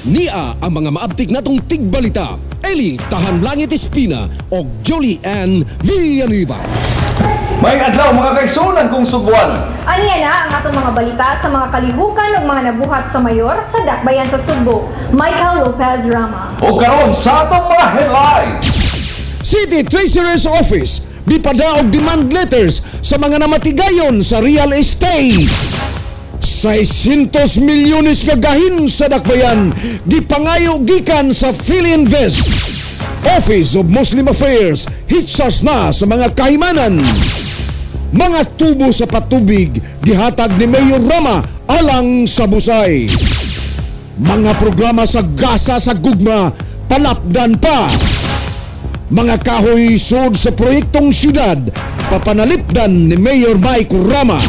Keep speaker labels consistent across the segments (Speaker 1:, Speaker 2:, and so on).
Speaker 1: Nia ang mga maabtik natong tigbalita. Eli Tahan Langit Espina o Julie Ann Villanueva.
Speaker 2: Maayong adlaw, mga kaigsuonan kong Sugbuanon.
Speaker 3: Aniya na ang atong mga balita sa mga kalihukan ug mga nabuhat sa mayor sa Dakbayan sa Sugbo, Michael Lopez Rama.
Speaker 2: O karon sa atong mga headlines.
Speaker 1: City Treasurer's Office mipadaog demand letters sa mga namatigayon sa real estate. 600 milyones nga gahin sa Dakbayan gipangayo gikan sa Filinvest. Office of Muslim Affairs hitsas na sa mga kahimanan. Mga tubo sa patubig gihatag ni Mayor Rama alang sa Busay. Mga programa sa Gasa sa Gugma palapdan pa. Mga kahoy sud sa proyektong syudad papanalipdan ni Mayor Mike Rama.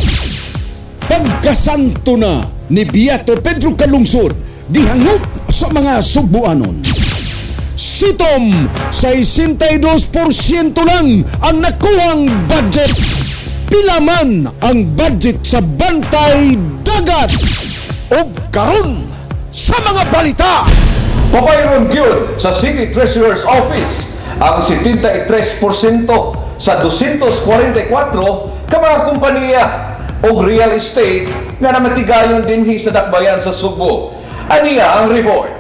Speaker 1: Pagkasanto na ni Beato Pedro Calungsod gihangop sa mga Sugbuanon. Sitom, 62% lang ang nakuhang budget. Pila man ang budget sa Bantay Dagat? Og karon sa mga balita.
Speaker 2: Pabayron gyud sa City Treasurer's Office ang 73% sa 244 ka mga kompanya og real estate nga namatigayon dinhi sa Dakbayan sa Sugbo. Aniya ang report.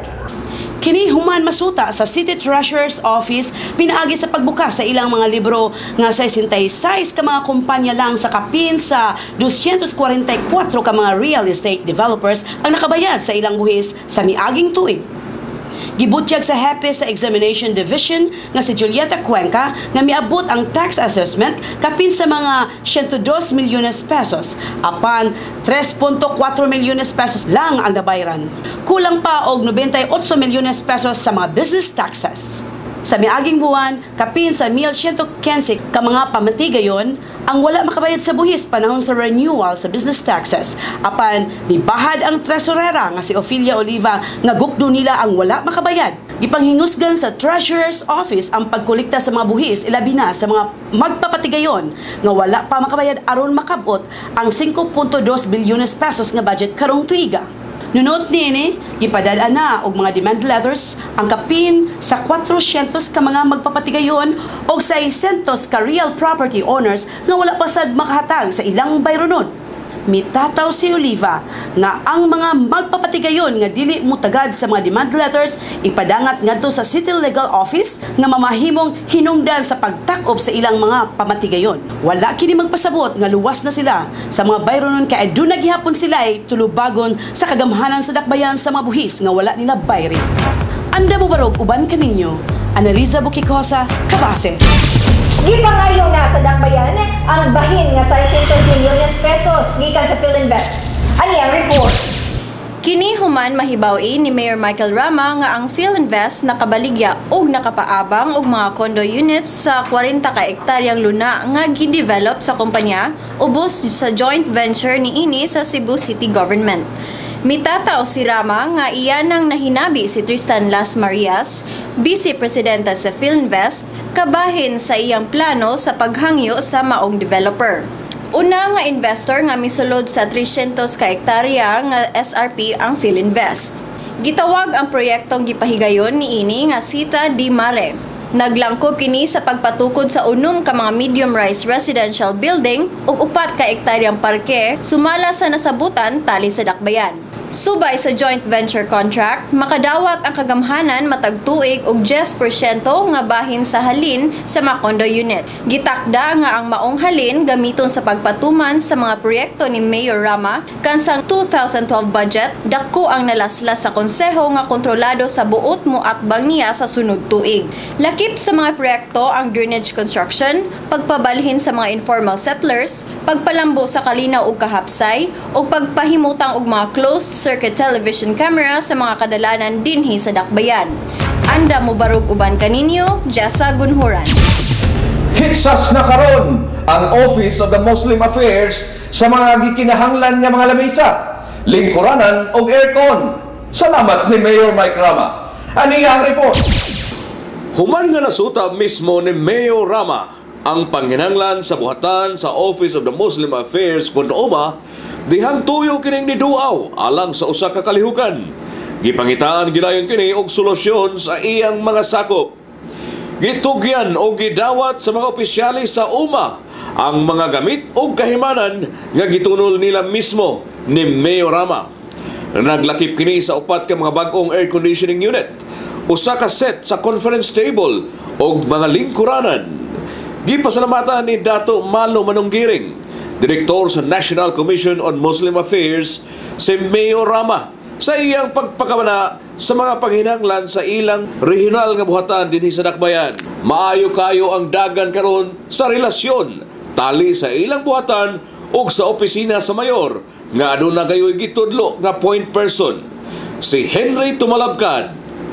Speaker 4: Kini human masuta sa City Treasurer's Office pinaagi sa pagbukas sa ilang mga libro nga 66 ka mga kumpanya lang sa kapin sa 244 ka mga real estate developers ang nakabayad sa ilang buhis sa miaging tuig. Gibutyag sa hepe sa Examination Division nga si Julieta Cuenca nga miabot ang tax assessment kapin sa mga 102 milyones pesos apan 3.4 milyones pesos lang ang nabayran. Kulang pa og 98 milyones pesos sa mga business taxes. Sa miaging buwan, kapin sa 1,115 ka mga pamatigayon ang wala makabayad sa buhis panahon sa renewal sa business taxes. Apan nibahad ang tresorera nga si Ophelia Oliva nga gukdo nila ang wala makabayad. Gipanghingusgan sa Treasurer's Office ang pagkolekta sa mga buhis, ilabi na sa mga magpapatigayon nga wala pa makabayad, aron makabot ang 5.2 bilyones pesos nga budget karong tuiga. Nunot niini, gipadala na og mga demand letters ang kapin sa 400 ka mga magpapatigayon og 600 ka real property owners nga wala pa sad makahatag sa ilang bayronon. Mitataw si Oliva nga ang mga magpapatigayon nga dili mutagad sa mga demand letters ipadangat ngadto sa City Legal Office nga mamahimong hinungdan sa pagtak-ob sa ilang mga pamatigayon. Wala kini magpasabot nga luwas na sila sa mga bayronon kay aduna gihapon sila ay tulubagon sa kagamhanan sa Dakbayan sa mga buhis nga wala nila bayri. Anda mo barog uban kaninyo. Analiza Bukikosa, Kabase.
Speaker 3: Gipangayo na sa Dakbayan ang bahin nga 600 milyones pesos gikan sa Filinvest. Ani ang report.
Speaker 5: Kini human mahibaw-i ni Mayor Michael Rama nga ang Filinvest nakabaligya og nakapaabang og mga condo units sa 40 ka hektaryang luna nga gidevelop sa kumpanya ubos sa joint venture niini sa Cebu City Government. Mitataw si Rama nga iya nang nahinabi si Tristan Las Marias, Vice Presidente sa Filinvest, kabahin sa iyang plano sa paghangyo sa maong developer. Una nga investor nga misulod sa 300 ka hektarya nga SRP ang Filinvest. Gitawag ang proyektong gipahigayon niini nga Sita di Mare. Naglangkob kini sa pagpatukod sa 6 ka mga medium rise residential building ug 4 ka hektaryang parke sumala sa nasabutan tali sa Dakbayan. Subay sa joint venture contract, makadawat ang kagamhanan matag tuig og 10% nga bahin sa halin sa mga condo unit. Gitakda nga ang maong halin gamiton sa pagpatuman sa mga proyekto ni Mayor Rama kansang 2012 budget dako ang nalaslas sa konseho nga kontrolado sa buot mo atbang niya sa sunod tuig. Lakip sa mga proyekto ang drainage construction, pagpabalhin sa mga informal settlers, pagpalambo sa kalinaw ug kahapsay, ug pagpahimutang og mga closed circuit television camera sa mga kadalanan dinhi sa Dakbayan. Anda mo barug uban kaninyo, Jessa Gunhuran.
Speaker 2: Hitsas na karon ang Office of the Muslim Affairs sa mga gikinahanglan nga mga lamesa, lingkuranan og aircon. Salamat ni Mayor Mike Rama. Ani ang report.
Speaker 6: Human nga nasuta mismo ni Mayor Rama ang panghinanglan sa buhatan sa Office of the Muslim Affairs kun OMA, dihang tuyo kining niduaw alang sa usa ka kalihukan. Gipangitaan gidayon kini og solusyon sa iyang mga sakop. Gitugyan o gidawat sa mga opisyalis sa UMA ang mga gamit o kahimanan nga gitunol nila mismo ni Mayor Rama. Naglakip kini sa upat ka mga bag-ong air conditioning unit, usa ka set sa conference table ug mga lingkuranan. Gipasalamatan ni Dato Malo Manunggiring, direktor sa National Commission on Muslim Affairs, si Mayor Rama sa iyang pagpakamana sa mga panghinanglan sa ilang regional nga buhatan dinhi sa Dakbayan. Maayo kayo ang dagan karon sa relasyon tali sa ilang buhatan ug sa opisina sa mayor nga aduna gayoy gitudlo nga point person, si Henry Tumalabkad,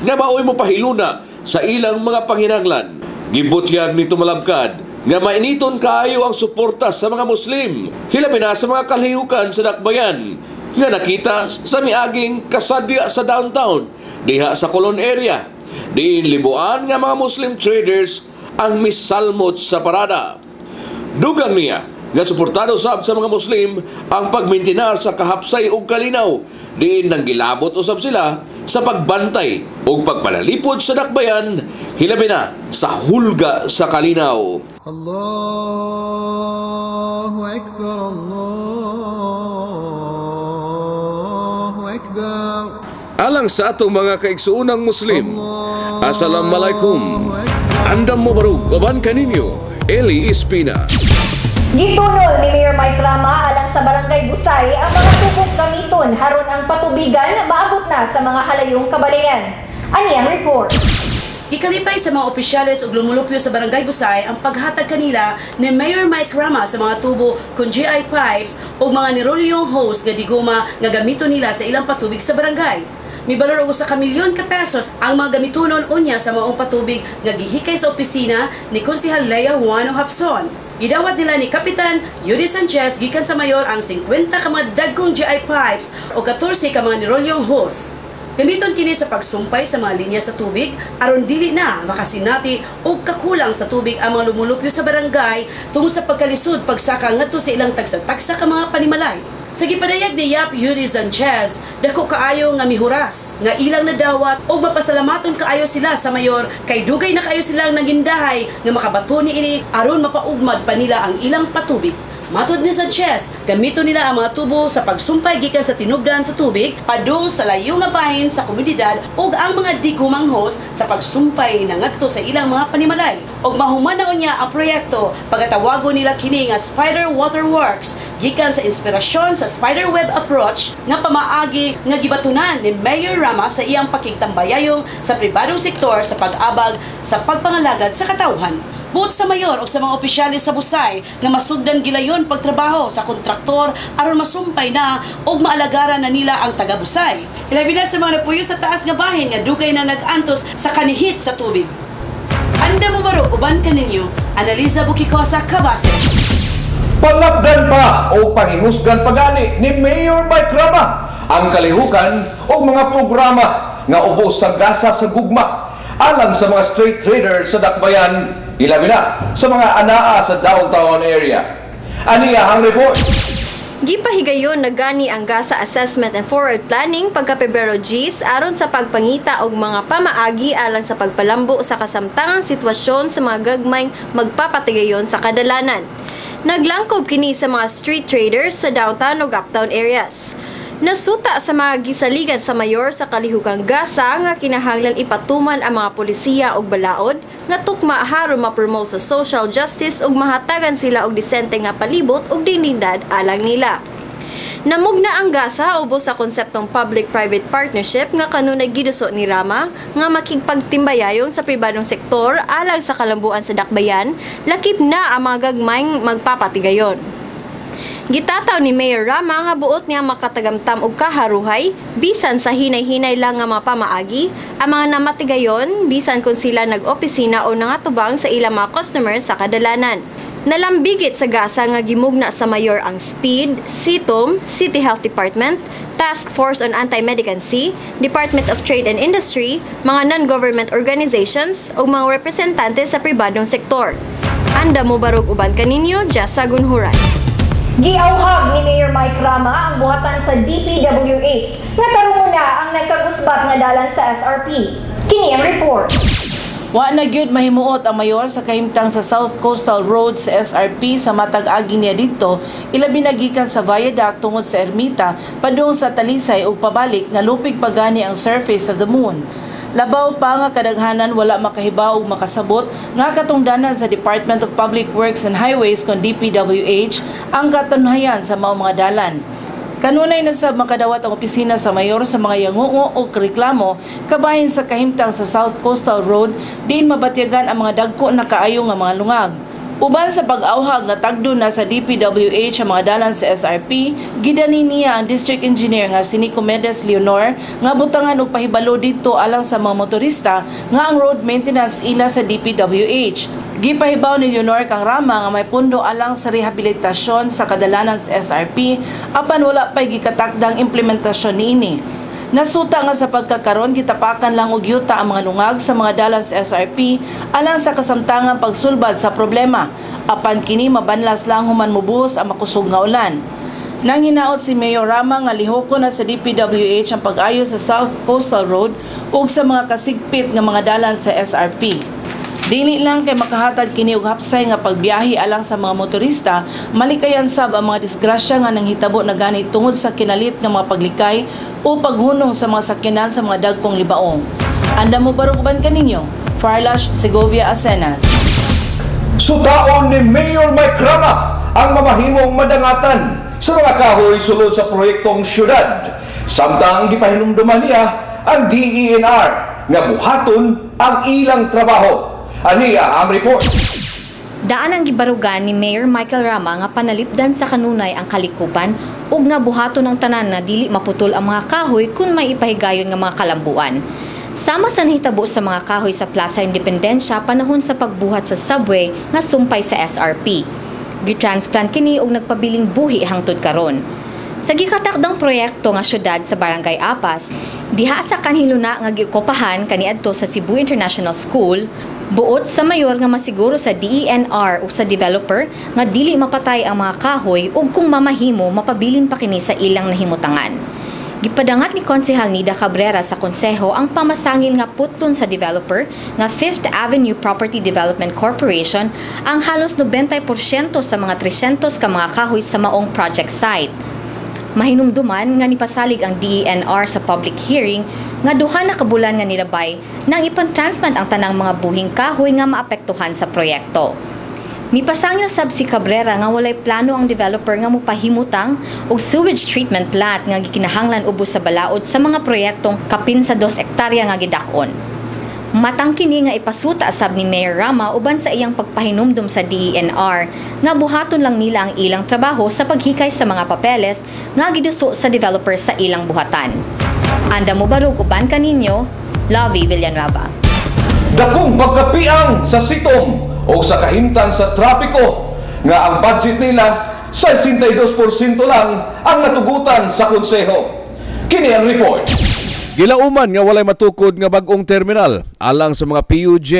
Speaker 6: nga maoy mo pahiluna sa ilang mga panghinanglan. Gibutyag ni Tumalabkad nga mainiton kaayo ang suporta sa mga Muslim, hilabi na sa mga kalihukan sa Dakbayan nga nakita sa miaging kasadya sa downtown diha sa Colon area, diin libuan nga mga Muslim traders ang misalmot sa parada. Dugang niya nga suportado sab sa mga Muslim ang pagmintinar sa kahapsay ug kalinaw, diin nang gilabot usab sila sa pagbantay ug pagpanalipod sa Dakbayan, hilabi na sa hulga sa kalinaw.
Speaker 7: Allahu Akbar, Allahu Akbar.
Speaker 6: Alang sa atong mga kaigsuonang Muslim, Assalamualaikum. Andam mo barug uban kaninyo, Eli Espina.
Speaker 3: Gitunol ni Mayor Mike Rama alang sa Barangay Busay ang mga tubong gamiton haron ang patubigan maabot na sa mga halayong kabalayan. Ani ang report.
Speaker 4: Gikalipay sa mga opisyales ug lumulupyo sa Barangay Busay ang paghatag kanila ni Mayor Mike Rama sa mga tubo kon GI pipes ug mga nirolyong hose nga diguma nga gamiton nila sa ilang patubig sa barangay. Mibalor og usa ka milyon ka pesos ang mga gamitonon unya sa maong patubig nga gihikay sa opisina ni Konsehal Lea Juano Hapson. Gidawat nila ni Kapitan Yuri Sanchez gikan sa mayor ang 50 ka mga dagkong GI pipes o 14 ka mga nirolyong hose. Gamiton kini sa pagsumpay sa mga linya sa tubig aron dili na makasinati og kakulang sa tubig ang mga lumulupyo sa barangay tungod sa pagkalisod pagsaka ngadto sa ilang tagsa-tagsa ka mga panimalay. Sa gipadayag ni Yap Yuri Sanchez, dako kaayo nga mihuras nga ilang nadawat og mapasalamaton kaayo sila sa mayor kay dugay na kaayo silang nangindahay nga makabato niini aron mapaugmad pa nila ang ilang patubig. Matod ni Sanchez, gamito nila ang mga tubo sa pagsumpay gikan sa tinubdan sa tubig padung sa layo nga bahin sa komunidad ug ang mga digumang hose sa pagsumpay na ngadto sa ilang mga panimalay. Ug mahuman na unya ang proyekto pagatawagon nila kini nga Spider Water Works gikan sa inspirasyon sa spiderweb approach nga pamaagi nga gibatunan ni Mayor Rama sa iyang pakigtambayayong sa pribadong sektor sa pag-abag sa pagpangalagad sa katawhan. Buot sa mayor o sa mga opisyalis sa Busay nga masugdan gilayon pagtrabaho sa kontraktor aron masumpay na og maalagaran na nila ang taga-Busay. Hilabi na sa mga napuyo sa taas nga bahin nga dugay na nag-antos sa kanihit sa tubig. Anda mo baro uban kaninyo, Analiza Bukikosa, Kabase.
Speaker 2: Palabdan pa o pangihusgan pagani ni Mayor Mike Rama ang kalihukan o mga programa nga ubos sa gasa sa gugma alang sa mga street traders sa Dakbayan, ilabi na sa mga anaa sa downtown area. Aniya ang report.
Speaker 5: Gipahigayon na gani ang GASA Assessment and Forward Planning pagka Pebrero 10 aron sa pagpangita og mga pamaagi alang sa pagpalambo sa kasamtangang sitwasyon sa mga gagmayng magpapatigayon sa kadalanan. Naglangkob kini sa mga street traders sa downtown ug uptown areas. Nasuta sa mga gisaligan sa mayor sa kalihukang gasa nga kinahanglan ipatuman ang mga polisiya og balaod nga tukma haron ma-promote sa social justice ug mahatagan sila og disente nga palibot ug dignidad alang nila. Namugna ang gasa ubos sa konseptong public-private partnership nga kanunay giduso ni Rama nga makigpagtimbayayon sa pribadong sektor alang sa kalambuan sa Dakbayan, lakip na ang mga gagmayng magpapatigayon. Gitataw ni Mayor Rama nga buot niya makatagamtam og kaharuhay bisan sa hinay-hinay lang nga mga pamaagi ang mga namatigayon bisan kung sila nag-opisina o nangatubang sa ilang mga customer sa kadalanan. Nalambigit sa gasa nga gimugna sa mayor ang SPEED, CITOM, City Health Department, Task Force on Anti-Medicancy, Department of Trade and Industry, mga non-government organizations ug mga representante sa pribadong sektor. Anda mo barog uban kaninyo, Jessa Gunhuran.
Speaker 3: Giawhag ni Mayor Mike Rama ang buhatan sa DPWH nga tarungon na ang nagkagusbat nga dalan sa SRP. Kini ang report.
Speaker 8: Wa na gyud mahimuot ang mayor sa kahimtang sa South Coastal Road sa SRP sa matag agi niya didto, ilabi na gikan sa viaduct tungod sa Ermita padung sa Talisay ug pabalik nga lupig pa gani ang surface of the moon. Labaw pa nga kadaghanan wala makahibaw ug makasabot nga katungdanan sa Department of Public Works and Highways kon DPWH ang katunhayan sa mao mga dalan. Kanunay na sab makadawat ang opisina sa mayor sa mga yangungo o reklamo kabahin sa kahimtang sa South Coastal Road diin mabatyagan ang mga dagko na kaayo nga mga lungag. Uban sa pag-awhag nga tagdo na sa DPWH ang mga dalan sa SRP, gidani niya ang district engineer nga si Nicomedes Leonor nga butangan og pahibalo didto alang sa mga motorista nga ang road maintenance ila sa DPWH. Gipahibaw ni Leonor kang Rama nga may pundo alang sa rehabilitasyon sa kadalanan sa SRP apan wala pa'y gikatakdang implementasyon niini. Nasuta nga sa pagkakaron gitapakan lang og yuta ang mga lungag sa mga dalan sa SRP alang sa kasamtangang pagsulbad sa problema apan kini mabanlas lang human mobuhos ang makusog nga ulan. Nang hinaot si Mayor Rama nga lihoko na sa DPWH ang pag-ayo sa South Coastal Road ug sa mga kasigpit nga mga dalan sa SRP. Dili lang kay makahatag kini og hapsay nga pagbiyahe alang sa mga motorista, malikayan sab ang mga disgrasya nga nanghitabo na gani tungod sa kinalit nga mga paglikay o paghunong sa mga sakyanan sa mga dagkong libaong. Anda mo barog uban kaninyo? Farlash Segovia Asenas.
Speaker 2: Sutaon ni Mayor Mike Rama ang mamahimong madangatan sa mga kahoy sulod sa proyektong syudad. Samtang gipahinumduman niya ang DENR nga buhaton ang ilang trabaho. Aniya ang report.
Speaker 9: Daan ang gibarugan ni Mayor Michael Rama nga panalipdan sa kanunay ang kalikupan ug nga buhaton ang tanan na dili maputol ang mga kahoy kung may ipahigayon nga mga kalambuan. Sama sa nahitabo sa mga kahoy sa Plaza Independencia panahon sa pagbuhat sa subway nga sumpay sa SRP. Gitransplant kini og nagpabiling buhi hangtod karon. Sa gikatakdang proyekto nga syudad sa Barangay Apas, diha sa kanhiluna nga giokupahan kaniadto sa Cebu International School, buot sa mayor nga masiguro sa DENR o sa developer nga dili mapatay ang mga kahoy ug kung mamahimo mapabilin pa kini sa ilang nahimutangan. Gipadangat ni Konsehal Nida Cabrera sa konseho ang pamasangil nga putlon sa developer nga Fifth Avenue Property Development Corporation ang halos 90% sa mga 300 ka mga kahoy sa maong project site. Mahinumduman nga nipasalig ang DENR sa public hearing nga duha na ka bulan nga nilabay nang ipantransplant ang tanang mga buhing kahoy nga maapektuhan sa proyekto. Mipasangil sab si Cabrera nga walay plano ang developer nga mopahimutang og sewage treatment plant nga gikinahanglan ubos sa balaod sa mga proyektong kapin sa 2 hektarya nga gidak-on. Matang kini nga ipasuta sab ni Mayor Rama uban sa iyang pagpahinumdum sa DENR nga buhaton lang nila ang ilang trabaho sa paghikay sa mga papeles nga giduso sa developer sa ilang buhatan. Anda mo barug uban kaninyo, Lovey Villanueva.
Speaker 2: Dakong pagkapiang sa sitom o sa kahimtang sa trapiko nga ang budget nila 62% lang ang natugutan sa konseho. Kini ang report.
Speaker 6: Gilauman nga walay matukod nga bag-ong terminal alang sa mga PUJ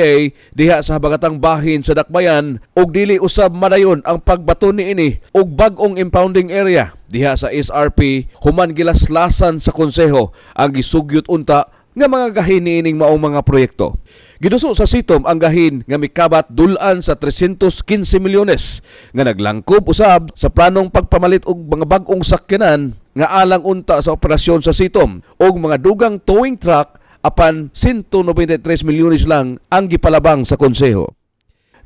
Speaker 6: diha sa habagatang bahin sa Dakbayan ug dili usab madayon ang pagbaton niini og bag-ong impounding area diha sa SRP human gilaslasan sa konseho ang gisugyot unta nga mga gahin niining maong mga proyekto. Giduso sa sitom ang gahin nga mikabat dulan sa 315 milyones nga naglangkob usab sa planong pagpamalit og mga bag-ong sakyanan nga alang unta sa operasyon sa sitom og mga dugang towing truck apan 193 milyones lang ang gipalabang sa konseho.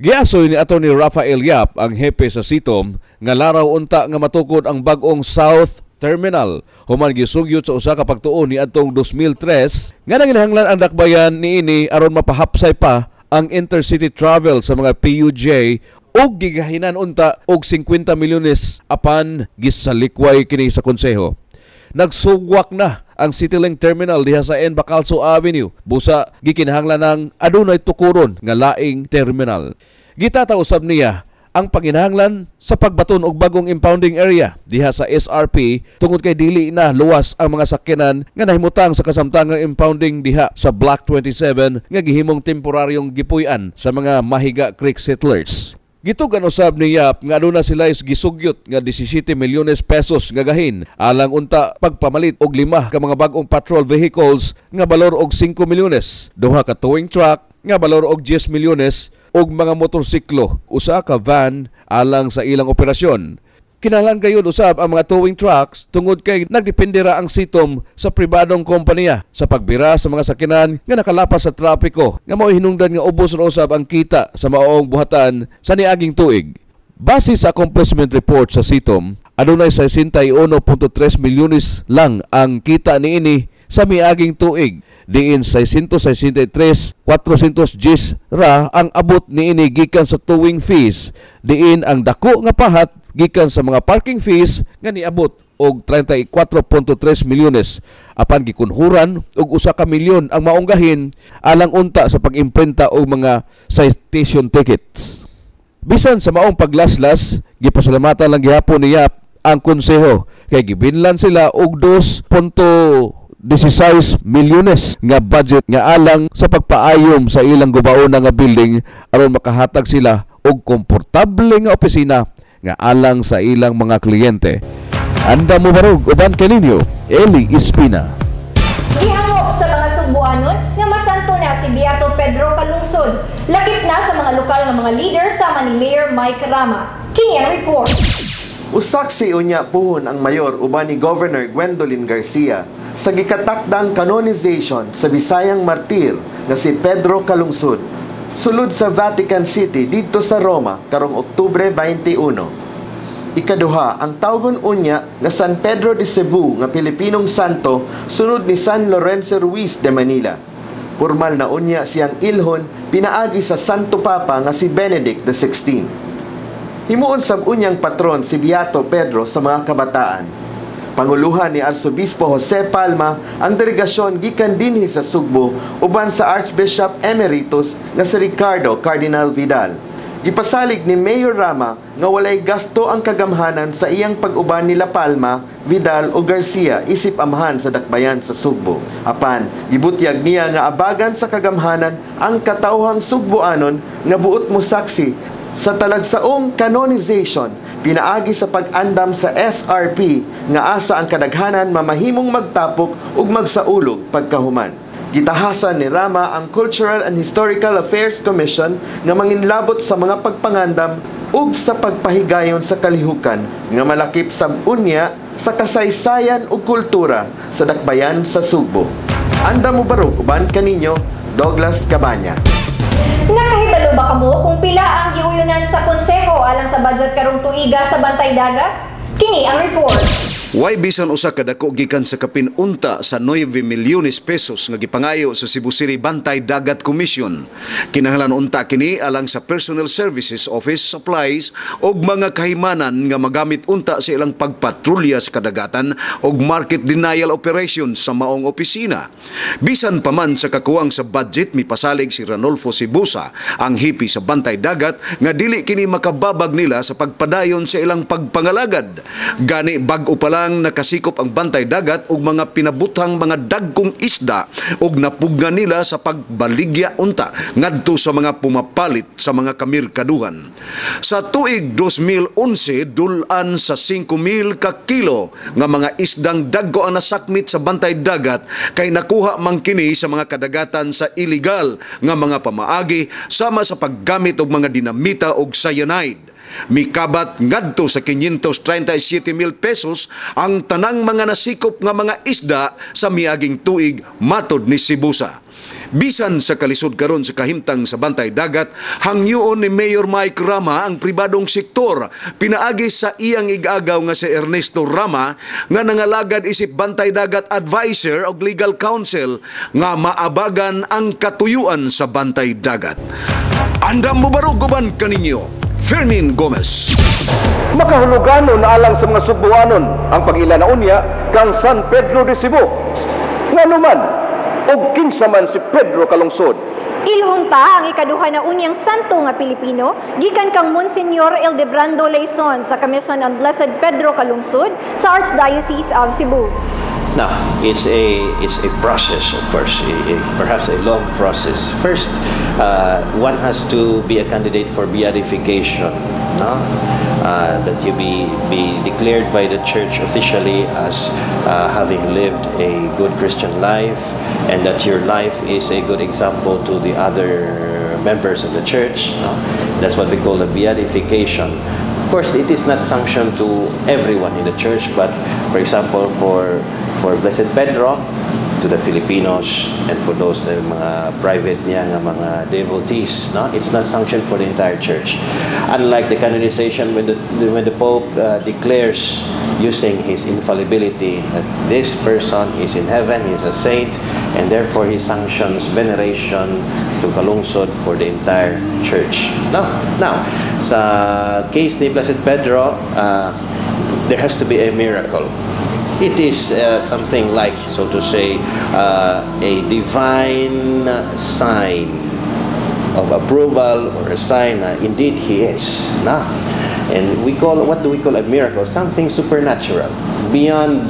Speaker 6: Giasoy ni Atty. Rafael Yap ang hepe sa sitom nga laraw unta nga matukod ang bag-ong South Terminal human gisugyot sa usa ka pagtuon ni adtong 2003 nga nanginahanglan ang dakbayan niini aron mapahapsay pa ang intercity travel sa mga PUJ ug gigahinan unta og 50 milyones apan gisalikway kini sa konseho. Nagsugwak na ang CityLink Terminal diha sa N. Bacalso Avenue busa gikinahanglan ng adunay tukuron nga laing terminal. Gitata usab niya ang panginahanglan sa pagbaton og bagong impounding area diha sa SRP tungod kay dili na luwas ang mga sakyanan nga nahimutang sa kasamtangang impounding diha sa Block 27 nga gihimong temporaryong gipuy-an sa mga Mahiga Creek settlers. Gitugan usab ni Yap nga aduna sila gisugyot nga 17 milyones pesos nga gahin alang unta pagpamalit og 5 ka mga bag-ong patrol vehicles nga balor og 5 milyones, 2 ka towing truck nga balor og 10 milyones ug mga motorsiklo, usa ka van alang sa ilang operasyon. Kinahanglan gayud usab ang mga towing trucks tungod kay nagdepende ra ang CITOM sa pribadong kompanya sa pagbira sa mga sakinan nga nakalapas sa trapiko nga mao'y hinungdan nga ubos ra usab ang kita sa maoong buhatan sa niaging tuig. Base sa accomplishment report sa CITOM, adunay 61.3 milyones lang ang kita niini sa miaging tuig, diin 663,410 ra ang abot niini gikan sa towing fees, diin ang dako nga pahat gikan sa mga parking fees nga niabot og 34.3 milyones apan gikunhuran og 1 ka milyon ang maong gahin alang unta sa pag-imprinta og mga citation tickets. Bisan sa maong paglaslas, gipasalamatan lang gihapon ni Yap ang konseho kay gibinlan sila og 2.16 milyones nga budget nga alang sa pagpaayom sa ilang gubaona nga building aron makahatag sila og komportable nga opisina nga alang sa ilang mga kliyente. Anda mo barog uban kaninyo, Eli Espina.
Speaker 3: Gihangop sa mga Sugbuanon nga masanto na si Beato Pedro Calungsod. Lakip na sa mga lokal nga mga leader sama ni Mayor Mike Rama. Kini ang report.
Speaker 10: Usaksi unya puhon ang mayor uban ni Governor Gwendolyn Garcia sa gikatakdang canonization sa Bisayang martir nga si Pedro Calungsod sulod sa Vatican City didto sa Roma karong Oktubre 21. Ikaduha, ang tawgon unya nga San Pedro de Cebu nga Pilipinong santo sunod ni San Lorenzo Ruiz de Manila. Formal na unya siyang ilhon pinaagi sa Santo Papa nga si Benedict XVI. Himuon sab unyang patron si Beato Pedro sa mga kabataan. Panguluhan ni Arsobispo Jose Palma ang delegasyon gikan dinhi sa Sugbo uban sa Archbishop Emeritus nga si Ricardo Cardinal Vidal. Gipasalig ni Mayor Rama nga walay gasto ang kagamhanan sa iyang pag-uban nila Palma, Vidal o Garcia isip amahan sa dakbayan sa Sugbo. Apan, gibutyag niya nga abagan sa kagamhanan ang katawhang Sugboanon nga buot mo saksi sa talagsaong canonization pinaagi sa pag-andam sa SRP nga asa ang kadaghanan mamahimong magtapok ug magsaulog pagkahuman. Gitahasan ni Rama ang Cultural and Historical Affairs Commission nga manginlabot sa mga pagpangandam ug sa pagpahigayon sa kalihukan nga malakip sab unya sa kasaysayan ug kultura sa dakbayan sa Sugbo. Andam mo barog uban kaninyo, Douglas Cabanya.
Speaker 3: Nakahibalo ba kamo kung pila ang giuyunan sa konseho alang sa budget karong tuiga sa Bantay Dagat? Kini ang report.
Speaker 11: Way bisan usa ka dako gikan sa kapin unta sa 9 milyones pesos nga gipangayo sa Cebu City Bantay Dagat Commission. Kinahanglan unta kini alang sa Personal Services Office supplies og mga kahimanan nga magamit unta sa ilang pagpatrolya sa kadagatan og market denial operations sa maong opisina. Bisan pa man sa kakuwang sa budget, mipasalig si Ranolfo Sibusa ang hipi sa Bantay Dagat nga dili kini makababag nila sa pagpadayon sa ilang pagpangalagad. Gani bag-o pa lang nakasikop ang Bantay Dagat og mga pinabuthang mga dagkong isda og napugna nila sa pagbaligya unta ngadto sa mga pumapalit sa mga kamirkaduhan. Sa tuig 2011, dulan sa 5,000 ka kilo nga mga isdang dagko ang nasakmit sa Bantay Dagat kay nakuha man kini sa mga kadagatan sa illegal nga mga pamaagi sama sa paggamit og mga dinamita og cyanide. Mikabat ngadto sa 537,000 pesos ang tanang mga nasikop nga mga isda sa miaging tuig matod ni Sibusa. Bisan sa kalisod karon sa kahimtang sa Bantay Dagat, hangyoon ni Mayor Mike Rama ang pribadong sektor pinaagi sa iyang igagaw nga si Ernesto Rama nga nangalagad isip Bantay Dagat advisor og legal counsel nga maabagan ang katuyuan sa Bantay Dagat. Andam mo barog uban kaninyo, Fermin Gomez.
Speaker 2: Makahuluganon alang sa mga Sugbuanon ang pag-ila na unya kang San Pedro de Cebu. Nganuman og kinsa man si Pedro Calungsod.
Speaker 3: Ilhon ta ang ikaduha na unyang santo nga Pilipino gikan kang Monsignor Ildebrando Leyson sa Commission on Blessed Pedro Calungsod sa Archdiocese of Cebu.
Speaker 12: Now, it's a process, of course, perhaps a long process. First, one has to be a candidate for beatification, no? That you be declared by the church officially as having lived a good Christian life, and that your life is a good example to the other members of the church. No? That's what we call the beatification. Of course, it is not sanctioned to everyone in the church, but for example, for Blessed Pedro, to the Filipinos, and for those mga private niya nga mga devotees, no? It's not sanctioned for the entire church. Unlike the canonization, when the Pope declares using his infallibility that this person is in heaven, he is a saint, and therefore he sanctions veneration to Calungsod for the entire church. No? Now, sa case ni Blessed Pedro, there has to be a miracle. It is something like, so to say, a divine sign of approval or a sign na indeed he is. Na? And we call, what do we call a miracle? Something supernatural, beyond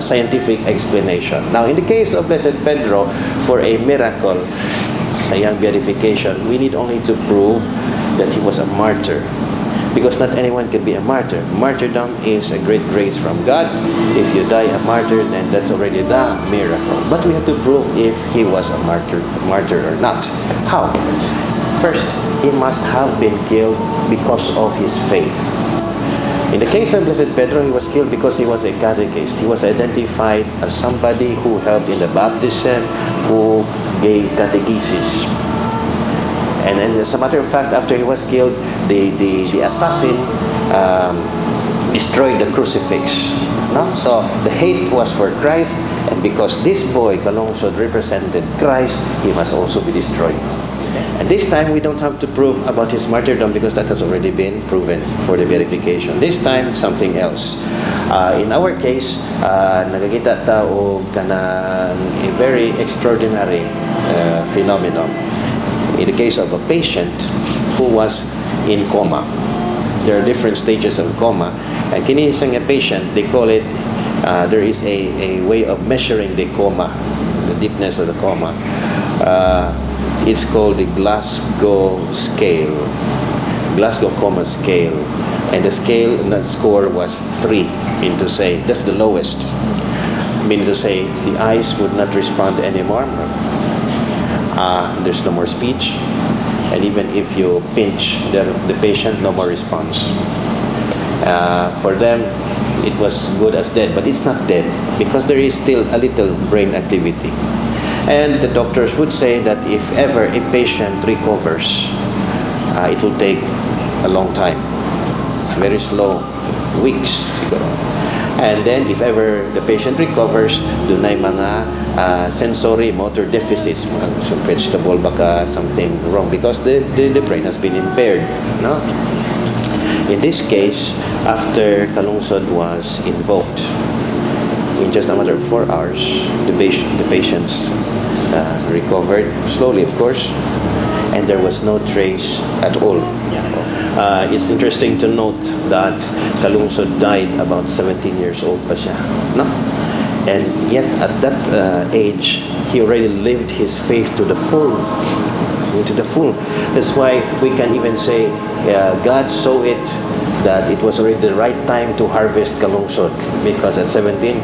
Speaker 12: scientific explanation. Now, in the case of Blessed Pedro, for a miracle, sa iyang beatification, we need only to prove that he was a martyr. Because not anyone can be a martyr. Martyrdom is a great grace from God. If you die a martyr, then that's already the miracle. But we have to prove if he was a martyr or not. How? First, he must have been killed because of his faith. In the case of Blessed Pedro, he was killed because he was a catechist. He was identified as somebody who helped in the baptism, who gave catechesis. And then, as a matter of fact, after he was killed, the assassin destroyed the crucifix. No? So, the hate was for Christ, and because this boy, Calungsod, represented Christ, he must also be destroyed. And this time, we don't have to prove about his martyrdom because that has already been proven for the beatification. This time, something else. In our case, nakakita ta og kanang a very extraordinary phenomenon. In the case of a patient who was in coma. There are different stages of coma. And kini isang patient, they call it, there is a way of measuring the coma, the deepness of the coma. It's called the Glasgow scale, Glasgow Coma Scale. And the scale, that score was 3, meaning to say, that's the lowest. Meaning to say, the eyes would not respond anymore. There's no more speech. And even if you pinch the patient, no more response. For them, it was good as dead, but it's not dead because there is still a little brain activity. And the doctors would say that if ever a patient recovers, it will take a long time. It's very slow, weeks siguro. And then if ever the patient recovers, dunay mga sensory motor deficits, mga so vegetable baka, something wrong because the brain has been impaired, no? In this case, after Calungsod was invoked, in just a matter of 4 hours, the patients recovered, slowly of course, and there was no trace at all. It's interesting to note that Calungsod died about 17 years old pa siya, no? And yet at that age, he already lived his faith to the full. To the full. That's why we can even say God saw it that it was already the right time to harvest Calungsod because at 17,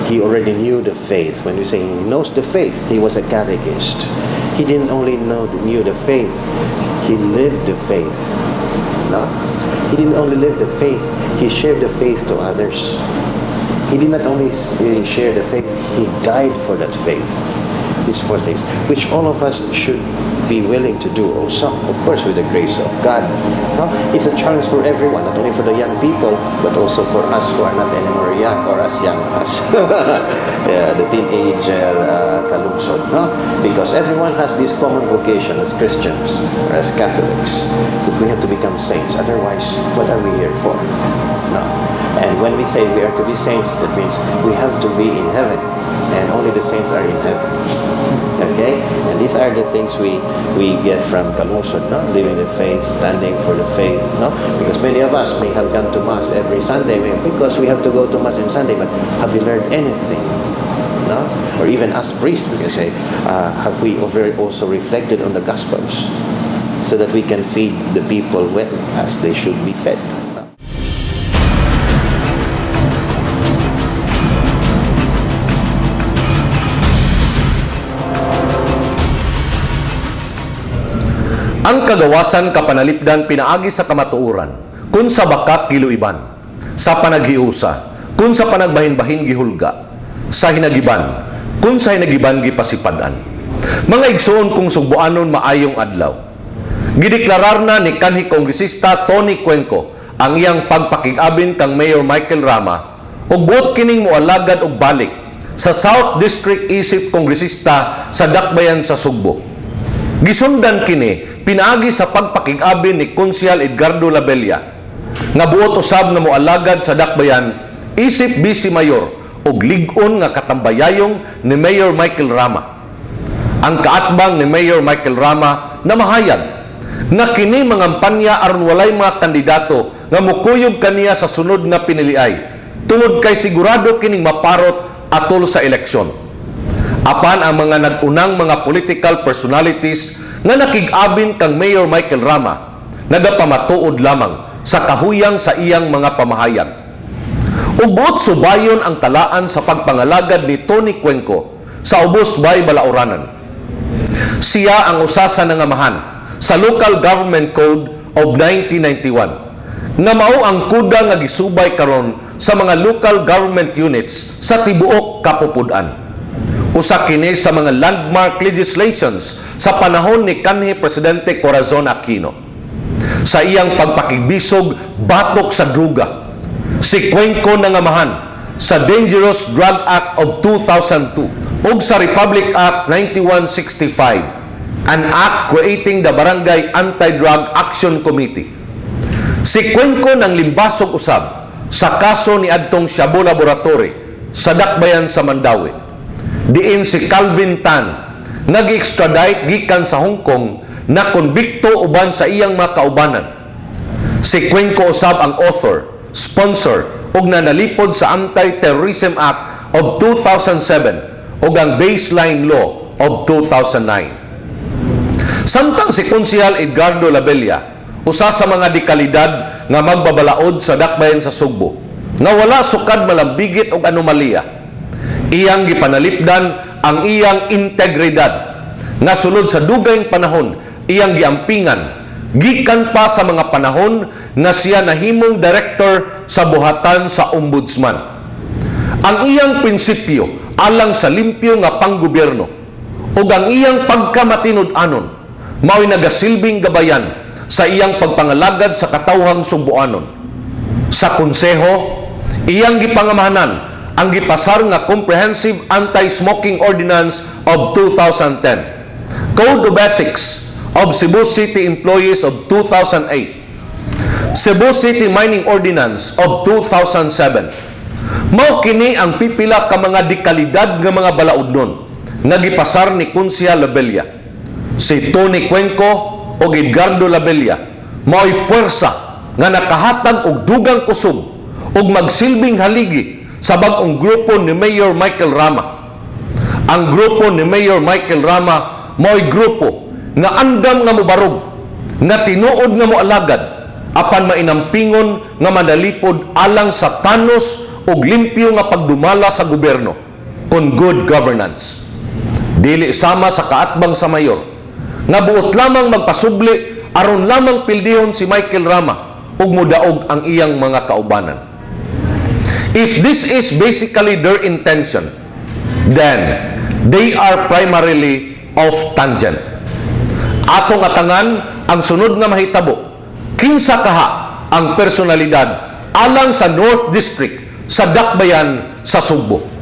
Speaker 12: he already knew the faith. When we say he knows the faith, he was a catechist. He didn't only know knew the faith, he lived the faith. No? He didn't only live the faith, he shared the faith to others. He did not only share the faith, he died for that faith. These four things, which all of us should be willing to do also, of course, with the grace of God. No? It's a challenge for everyone, not only for the young people, but also for us who are not anymore young or as young as yeah, the teenager Calungsod. No? Because everyone has this common vocation as Christians or as Catholics, that we have to become saints. Otherwise, what are we here for? No. And when we say we are to be saints, that means we have to be in heaven. And only the saints are in heaven. Okay? And these are the things we get from Calungsod, no? Living the faith, standing for the faith, no? Because many of us may have gone to Mass every Sunday because we have to go to Mass on Sunday, but have you learned anything? No? Or even us priests, we can say, have we also reflected on the Gospels so that we can feed the people well as they should be fed?
Speaker 2: Ang kagawasan kapanalipdan pinaagi sa kamatuoran, kun sa bakak giluiban, sa panaghiusa, kun sa panagbahin-bahin gihulga, sa hinagiban, kun sa hinagiban gipasipad-an. Mga igsoon kung sugboanon maayong adlaw. Gideklarar na ni kanhi Kongresista Tony Cuenco ang iyang pagpakig-abin kang Mayor Michael Rama ug buot kining moalagad og balik sa South District isip kongresista sa Dakbayan sa Sugbo. Gisundan kini pinaagi sa pagpakig-abin ni Konsehal Edgardo Labella nga buot usab nga moalagad sa Dakbayan isip Vice Mayor og lig-on nga katambayayong ni Mayor Michael Rama. Ang kaatbang ni Mayor Michael Rama na mahayag nga kini mangampanya aron walay mga kandidato nga mukuyog kaniya sa sunod nga piniliay tungod kay sigurado kining maparot atol sa eleksyon. Apan ang mga nag-unang mga political personalities nga nakig-abin kang Mayor Michael Rama nagapamatuod lamang sa kahuyang sa iyang mga pamahayag. Ug buot subayon ang talaan sa pagpangalagad ni Tony Cuenco sa Ubos Bay Balauranan. Siya ang usa sa nangamahan sa Local Government Code of 1991 nga mao ang kuda nga gisubay karon sa mga local government units sa tibuok kapupud-an. Usa kini sa mga landmark legislations sa panahon ni kanhi Presidente Corazon Aquino. Sa iyang pagpakigbisog batok sa druga, si Cuenco nangamahan sa Dangerous Drug Act of 2002 ug sa Republic Act 9165, an act creating the Barangay Anti-Drug Action Committee. Si Cuenco nang limbasog usab sa kaso ni adtong Shabu Laboratory sa Dakbayan sa Mandaue. Diin si Calvin Tan nag-extradite gikan sa Hong Kong na konbikto uban sa iyang mga kaubanan. Si Cuenco usab ang author, sponsor ug nanalipod sa Anti-Terrorism Act of 2007 ug ang Baseline Law of 2009. Samtang si Konsehal Edgardo Labella usa sa mga dekalidad nga magbabalaod sa Dakbayan sa Sugbo nga wala sukad malambigit og anomalya, iyang gipanalipdan ang iyang integridad nga sulod sa dugayng panahon iyang giampingan gikan pa sa mga panahon nga siya nahimong director sa buhatan sa ombudsman. Ang iyang prinsipyo alang sa limpyo nga panggobyerno ug ang iyang pagkamatinud-anon mao'y nagasilbing gabayan sa iyang pagpangalagad sa katawhang Sugboanon. Sa konseho, iyang gipangamahanan ang gipasar nga Comprehensive Anti-Smoking Ordinance of 2010, Code of Ethics of Cebu City Employees of 2008, Cebu City Mining Ordinance of 2007. Mao kini ang pipila ka mga dekalidad nga mga balaodnon nga gipasar ni Konsehal Labella. Si Tony Cuenco o Edgardo Labella mao'y puwersa nga nakahatag og dugang kusog ug magsilbing haligi sa bag-ong grupo ni Mayor Michael Rama. Ang grupo ni Mayor Michael Rama mao'y grupo nga andam nga mobarog, nga tinuod nga moalagad, apan mainampingon nga manalipod alang sa tanos ug limpyo nga pagdumala sa gobyerno kon good governance. Dili sama sa kaatbang sa mayor nga buot lamang magpasubli aron lamang pildihon si Michael Rama ug modaog ang iyang mga kaubanan. If this is basically their intention, then they are primarily off tangent. Atong atangan ang sunod nga mahitabo, kinsa kaha ang personalidad alang sa North District sa Dakbayan sa Sugbo.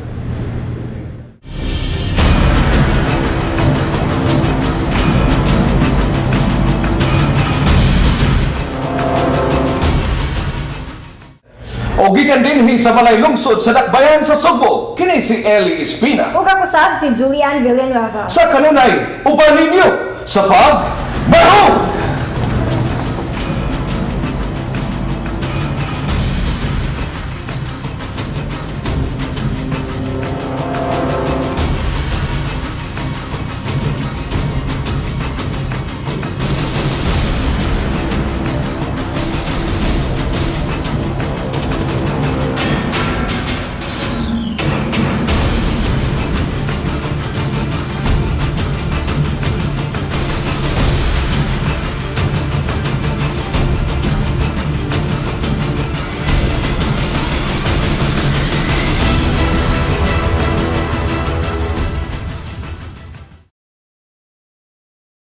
Speaker 13: O gikan dinhi sa balay lungsod sa Dakbayan sa Sugbo, kini si Ellie Espina.
Speaker 3: Ug ako sab si Julian Villanueva.
Speaker 13: Sa kanunay, uban ninyo sa pagbarog!